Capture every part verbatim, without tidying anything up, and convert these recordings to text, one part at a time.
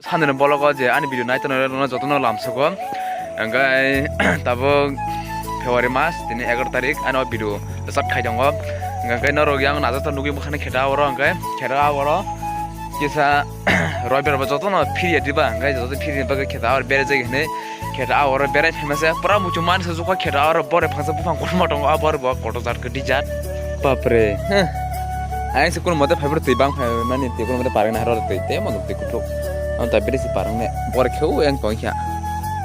Sandini bologo je ani video nai tongo jotono lamsogo. Hwnkhe tabuk February mas tini egaroh tarik ani o video start khai tongo. Hwnkhe norok yang najakta nugwi bwkhani kheta oro hwnkhe kheta oro kisa roibar bo jotono phiri ya diba hwnkhe joto phiri bagwi kheta oro berajak hinwi. Kheta a oro berai phaima se pura muchung mani se jukha kheta oro bore phangsa buphang kotorma tongo a bore bo kotor jat kwtwi jat. Bapre. Heh. Ayang se kono mote phaibrw twi bang phai mani twi kono mote parang nahar oro twi tei mono twi kuthuk. Ang ta bere se parang ne bore kheu yang tong kha.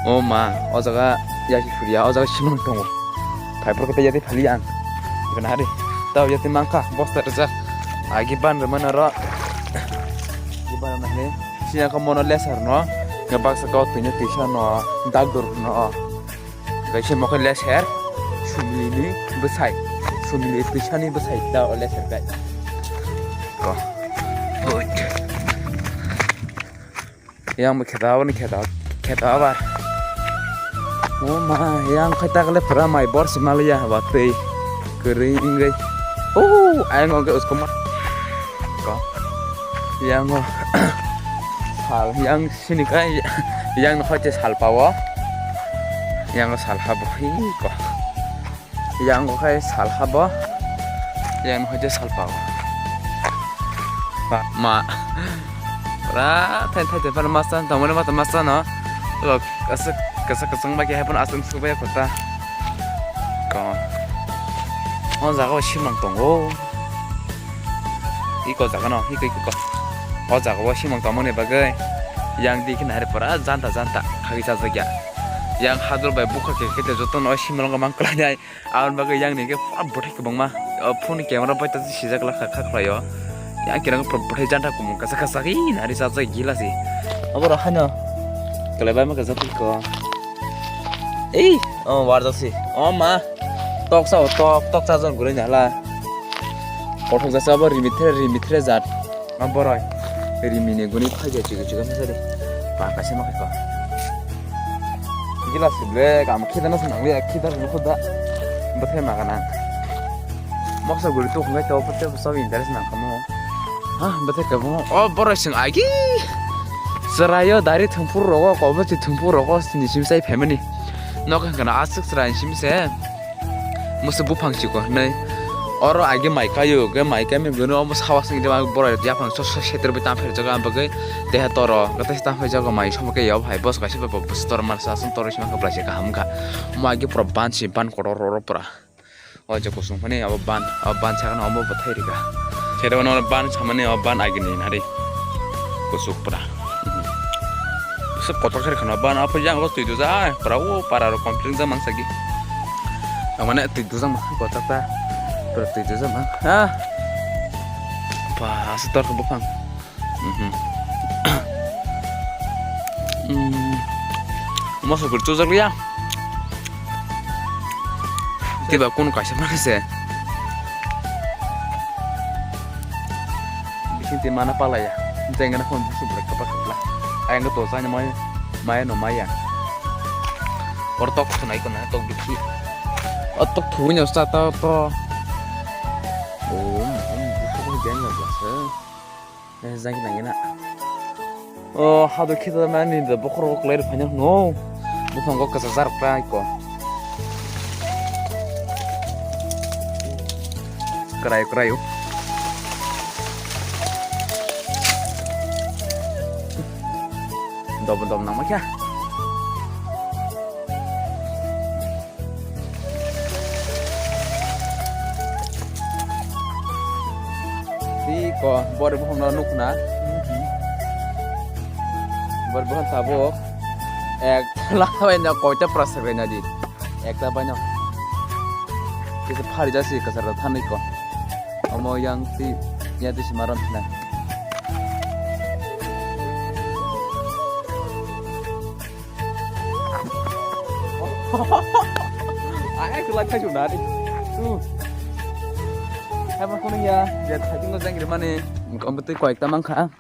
O ma o jaga ya si suriya o jaga simang tongo. Phaibrw kete yati phali ang. Gana hari. Tau yati mangkha bosta rwjak. Agi ban rwmani oro. Agi ban rwmani. Siya khe mono lesser no, baksa kok twino twisa no, dakdor no. Kaisa mokhe lesser, sumili ni bwsai, sumili twisani bwsai da o lesser bai. Ko. Good. Yang bo kheta, aboni kheta, kheta abar. O ma, yang khai takle pura mai bor si maliya, watwi kwrwi wngwi. O, ayang wngkhe uskoma. Ko. Yang o. Sal, yang sini kai, yang no hoite sal pawo. Yang o sal habo, hi ko. Yang o khai sal habo. Yang no hoite sal pawo. Ba, ma. Pura thai thai thai phano masa, tongmani mata masa no. Lo, kasa, kasa, kasang bagi hai phano aswng subai kota. Ko. O jaga o simang tongo. Iko jaga no, iko, iko, iko. O jaga o simang tongmani bagwi yang di khe nahari pura janta, janta, khagwi chajak ya. Yang hadro bai bukha khe khe joto no simang mang kwlai nai. Aboni bagwi yang ni khe pura bwthai kwbangma. O phone ni camera bai ta sijak la kha, kha khlai o. Yang khe pura bwthai janta kumung kasa kasa khe nahari chajak gila si. Abo rw haino. Kwlai bai ma kasa iko. Ei, o warjak si. O ma. Tok sao, tok, tok chajon gurui ni hala. Kothok jasa abo rimi thre, rimi thre jat. Ma boroi. Rimi ni guni phai jai chigi chigi ma sari. Ba kaisa ma khaiko. Gila si ble, kam khida na sanang le, khida ru khuda. Bwthai ma kana. Moksa guri tu khungai to, bwthai so interest nang kamo. Ha, bwthai kamo. O boroi sing agi. Chwraio dari thwngphuru rogo, kobo si thwngphuru rogo, sini simi sai phaimani. Nok hwnkhe no aswk chwrai simi se. Musu buphang chiko hinwi. Oro agi mai kaio, ge mai kaimani gwnwi omo sawa singde ma borok yaphang so so seter bai tang pherjak ang bagwi. Teha toro, gata se tang pherjak mai somo ke yo bhai boss kaisa bai bo bus tor mar sa sung toro sima kha blai se kaham kha. Omo agi pura ban si ban kotor ro ro pura. O je kusung phani abo ban, abo ban sakno omo bo thai rika. Sero no ban samani abo ban agi ni nari. Kusuk pura. Se kotor khe khana ban apo jang lo twi duja ai para o para ro complain jang mang sagi. Amane twi duja mang kotor ta. Para twi duja mang. Ha. Pa asa tor buphang. Mhm. Hmm. Moso gul tujak ya. Tiba kun kaisa mang se. Bising ti mana palaya. Jengana kon busu brak kapa kapla. Ayang to sa maya, maya no maya. Or tok thunai kona tok bikhi. O tok thunai sa ta to. O, busu ko jeng la sa. Eh, jang nang ina. O hado khita mani da bokhoro klai phanya no. Buphang ko kasa jar pra ko. Krai krai. Dom dom nang ma kya. Tiko bor bukhang no nukna. Bor bukhang tabuk ek lakhbai no koita prasakbai no di. Ekta bai no. Kisa phari jasi kasar thanwi ko. Omo yang ti ya ti simaram thina. Ai, aku lagi kasih udah nih. Tuh. Hai, mas kuning ya. Jat hajing lo jang giri mani. Kamu betul kau ekta mangka.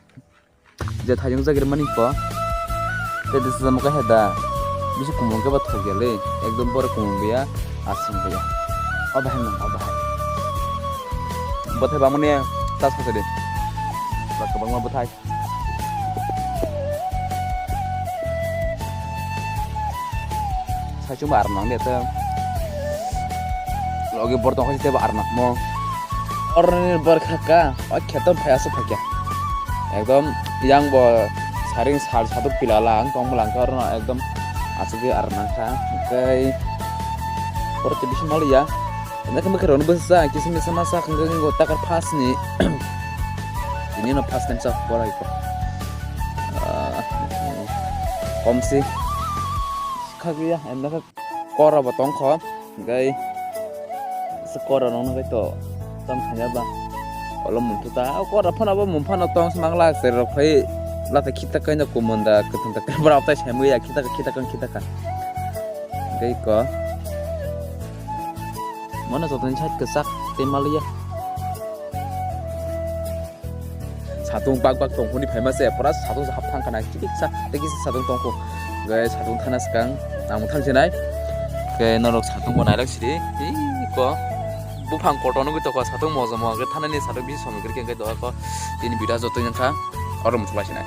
Jat hajing jang giri mani ko. Jadi sesama kah ada. Bisa kumung ke bat hogi le. Ekdom bor kumung biya. Asing biya. Oh, bahai mang, oh, bahai. Bote bamuni tas kau tadi. Ba kwbangma bwthai. Saichung ba arnang de to. Logi bor tong khe ba arnang mo. Orni bor khaka, o kheto phai aswk phai kya. Ekdom yang bo saring sal saduk pila lang tong lang khe orno ekdom aswk arnang kha. Kai. Bor te bishi maliya. Nek mek ron bwsa kisa misa masa khangga ni go takar phas ni. Ini no phas time sa pora iko. Ah, komsi. Khagya, em na kora bo tong kho. Gai. Se kora nong gai to. Tam thanya ba. Olo mun ta. O kora phana bo mun phana tong smang la se rok phai. La ta khita kai na kumunda kuthum ta kai bra tai sai muya khita ka khita kan khita ka. Gai ko. Mana joto ni side kwchak tei maliya. Satung bak bak tong hwnwi phaima se, pura satung se hap thang khana, kisa tei kisa satung tong kho. Gai satung thana swkang, ang thang sinai. Gai norok satung bo nailak sidi, tei ko buphang kotor nugwi tongkha, satung moja moja khe thanani satung bisi somoi khe khe doha ko tini bida joto wngkha, oro muchung lai sinai.